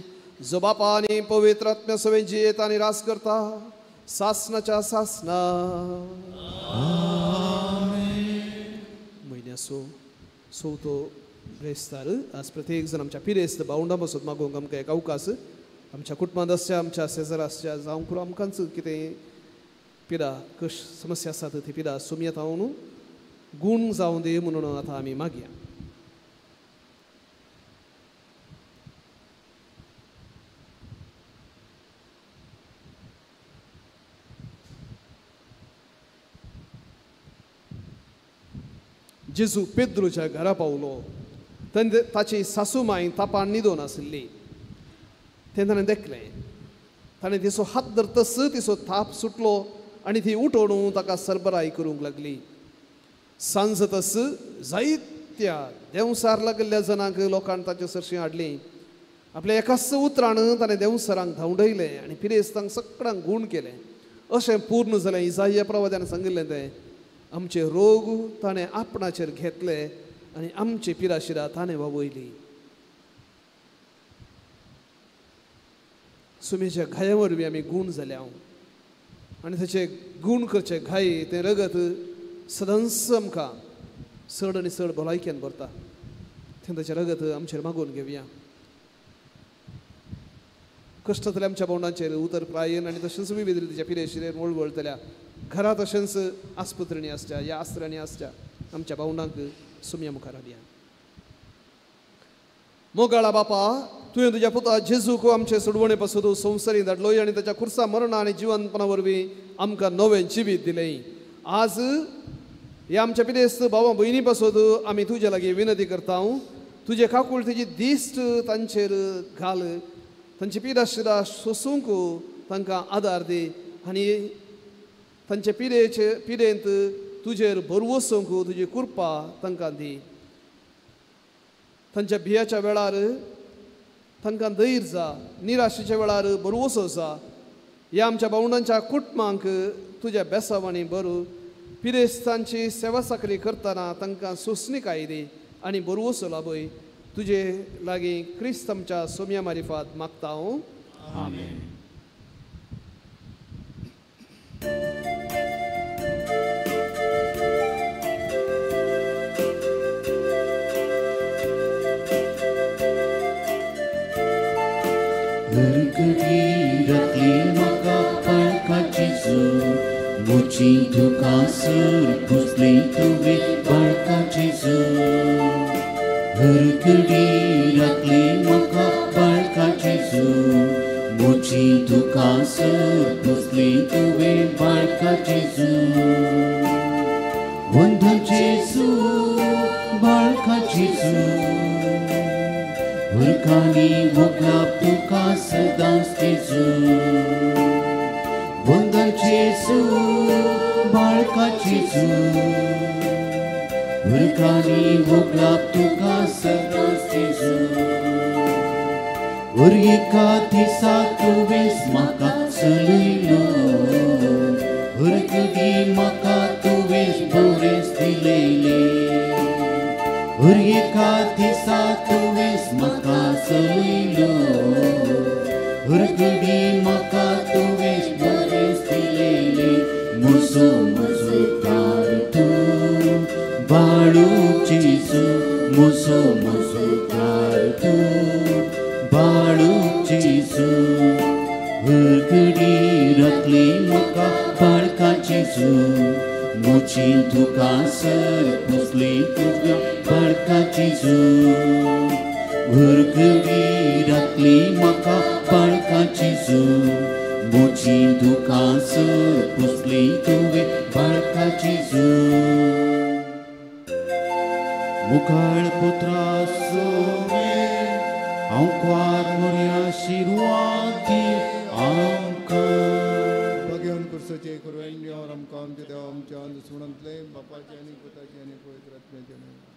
जो बापा आनी पवित्र आत्म्या सवें जियेत आनी रास करता सासनाच्या सासना. म्हयन्याचो चवथो ब्रेस्तार आज प्रत्येक जण आमच्या पिरेस्त भावंडां बसत मागूंक आमकां एक अवकाश. आमच्या कुटुंबांत आसच्या आमच्या शेजारा आसच्या जावं करून आमकांच कितें पिडा कश समस्या आसात ती पिडा सुमयत हांव न्हू गूण जावं दी म्हणून आतां आमी मागया. जेजू पेद्रूच्या घरा पावलो. ताची सासू माय तापान न्हिदोन आशिल्ली. तें ताणें देखलें. ताणें तिचो हात धरतस तिचो थाप सुटलो आनी ती उठोवन ताका सरबराय करूंक लागली. सांज तस जायत्या देंवसार लागिल्ल्या जणांक लोकांक ताचे सरशीं हाडली. आपल्या एकाच उतरान ताणें देंवसारांक धांवडयलें आनी पिरेस्तांक सगळ्यांक गूण केलें. अशें पूर्ण जालें इजाया प्रवाद्यान सांगिल्लें तें. आमचे रोग ताणें आपणाचेर घेतले आनी आमची पिराशिरा ताणें वावयली. सुमेच्या घाया वरवीं आमी गूण जाल्या आनी ताचे गूण करचे घाये तें रगत सदांच आमकां चड आनी चड भलायकेन भरता. तें ताचें रगत आमचेर मागून घेवया. कश्टांतल्या आमच्या भावंडांचेर उतर प्रायेन आनी तशेंच विविध रितीच्या पिरेशिरेर वळवळतल्या घरा तशेंच आस्पत्रिणी आसच्या ह्या आसऱ्यांनी आसच्या आमच्या भावंडांक सुमया मुखार हाडया. मोगाळा बापा, तुवें तुज्या पुता जेजूक आमचे सोडवणे पासून संवसारी धाडलोय आनी ताच्या खुर्सा मरणा आनी जिवनपणा वरवीं आमकां नवें जिवीत दिलें. आज ह्या आमच्या पिदेस्त भावा भयणी पासून आमी तुजे लागीं विनंती करता. तुजे काकुळतेची दिश्ट तांचेर घाल. तांची पिराशिरा सोसूंक तांकां आदार दी आनी तांचे पिडेचे पिडेंत तुजेर भरवसूंक तुजी कृपा तांकां दी. तांच्या भियाच्या वेळार तांकां धैर्य जा, निराशेच्या वेळार भरवसो जा. ह्या आमच्या भावंडांच्या कुटुंबांक तुज्या बेसावांनी बरो. पिरेस्तांची सेवा चाकरी करतना तांकां सोंसणीकाय दी आनी भरवसो लाभय. तुजे लागीं क्रिस्त आमच्या सोम्या मारिफात मागता हांव. आमेन. म्हजी दुकां सर पुसली तुवें बाळका जेजू. हरकडी राखली म्हाका बाळका जेजू. म्हजी दुकां सर पुसली तुवें बाळका जेजू. वंदन जेजू बाळका जेजू. उरकांनी मोगलाप तुका सदांच जेजू. वंदन जेजू बाळका जेजू. उरकांनी मोगलाप तुका सदांच जेजू. एका दिसा तुवें म्हाका चलयलो. हरकडी म्हाका तुवें बरें दिलेलें. एका दिसा तुवें म्हाका चलयलो. हरकडी म्हाका तुवें बरें दिलेलें. म्हजो मजगार तूं बाळू जेजू. म्हजो मजगार तूं बाळू जेजू. हरकडी राखली म्हाका बाळका जेजू. म्हजी दुकां सर पुसली तुज्या बाळका जेजू. हरकडी राखली म्हाका बाळका जेजू. म्हजी दुकां आंसू पुसली तुवें बाळका जेजू. मुखाळ पुत्रा सोवे आंकवार मोरया शिरवाती आमकां. भगवान कुर्साचे कुरवेंड्यावर आमकां आमच्या देवा आमच्या दुसमणांतले बापाचे आनी पुताचे आनी पवित्र आत्म्याचे नांवान.